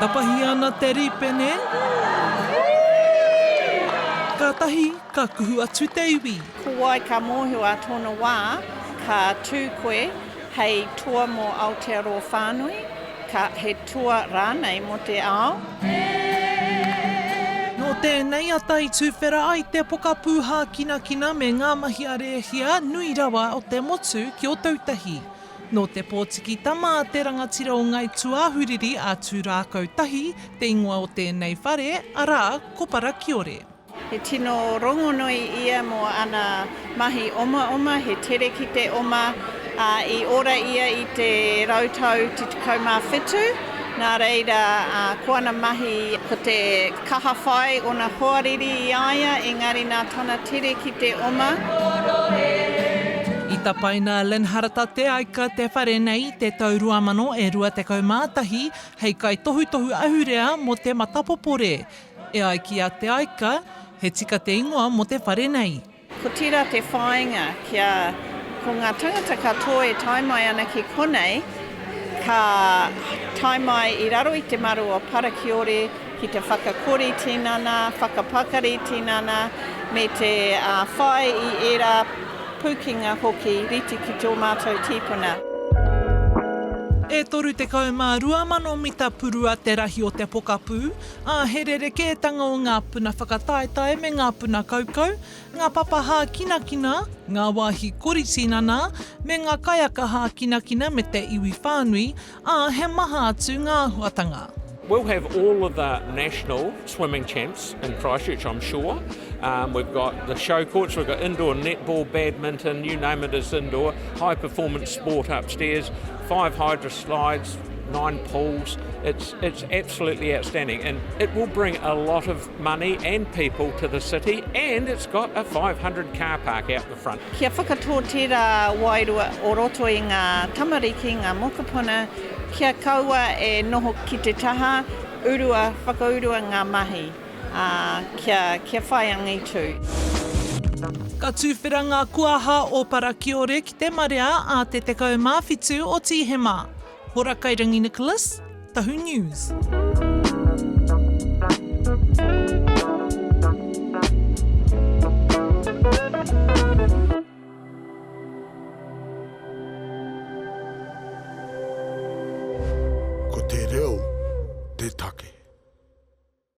Tapahia ana te rīpene, kātahi ka kuhu atu te iwi. Ko wai ka mōhio ā tōna wā ka tū koe hei toa mō Aotearoa whānui, ka he toa rānei mō te ao? Nō tēnei ata i tuwhera ai te pokapū hākinakina me ngā mahi a rēhia nui rawa o te motu ki Ōtautahi. Nō Te Pōtiki Tama a te rangatira o Ngāi Tūāhuriri a Tūrākautahi te ingoa o tēnei whare, arā, ko Parakiore. He tino rongonui ia mō ana mahi omaoma, he tere ki te oma, ā, i ora ia i te rautau te 17, nā reira, ā, ko ana mahi ko te kaha whai ōna hoariri i a ia, engari nā tana tere ki te oma. I tapaina a Lynn Harata Te Aika te whare nei i te tau 2000 e 21 hei kaitohutohu ahurea mō te matapopore. E ai ki a Te Aika, he tika te ingoa mō te whare nei. Ko tērā te whāinga kia ko ngā tangata katoa e tae mai ana ki konei, ka tae mai i raro i te maru o Parakiore ki te whakakori tinana, whakapakari tinana, me te whai i ērā pūkenga hoki rite ki tō mātou tīpuna. E 32 manomita purua te rahi o te pokapū, ā, he rerekētanga o ngā puna whakataetae me ngā puna kaukau, ngā papa hākinakina, ngā wāhi kori tinana, me ngā kaiaka hākinakina me te iwi whānui, ā, he maha atu ngā āhuatanga. We'll have all of the national swimming champs in Christchurch, I'm sure. Um, we've got the show courts, we've got indoor netball, badminton, you name it is indoor, high performance sport upstairs, five hydro slides, nine pools. It's, it's absolutely outstanding and it will bring a lot of money and people to the city and it's got a 500 car park out the front. Kia whakatō tērā wairua o roto i ngā tamariki, ngā mokopuna, kia kaua e noho ki te taha, urua, whakaurua ngā mahi, ā, kia, kia whai angitu. Ka tuwhera ngā kuaha o Parakiore ki te marea ā te 17 o Tīhema. Hora Kairangi Nicholas, Tahu News.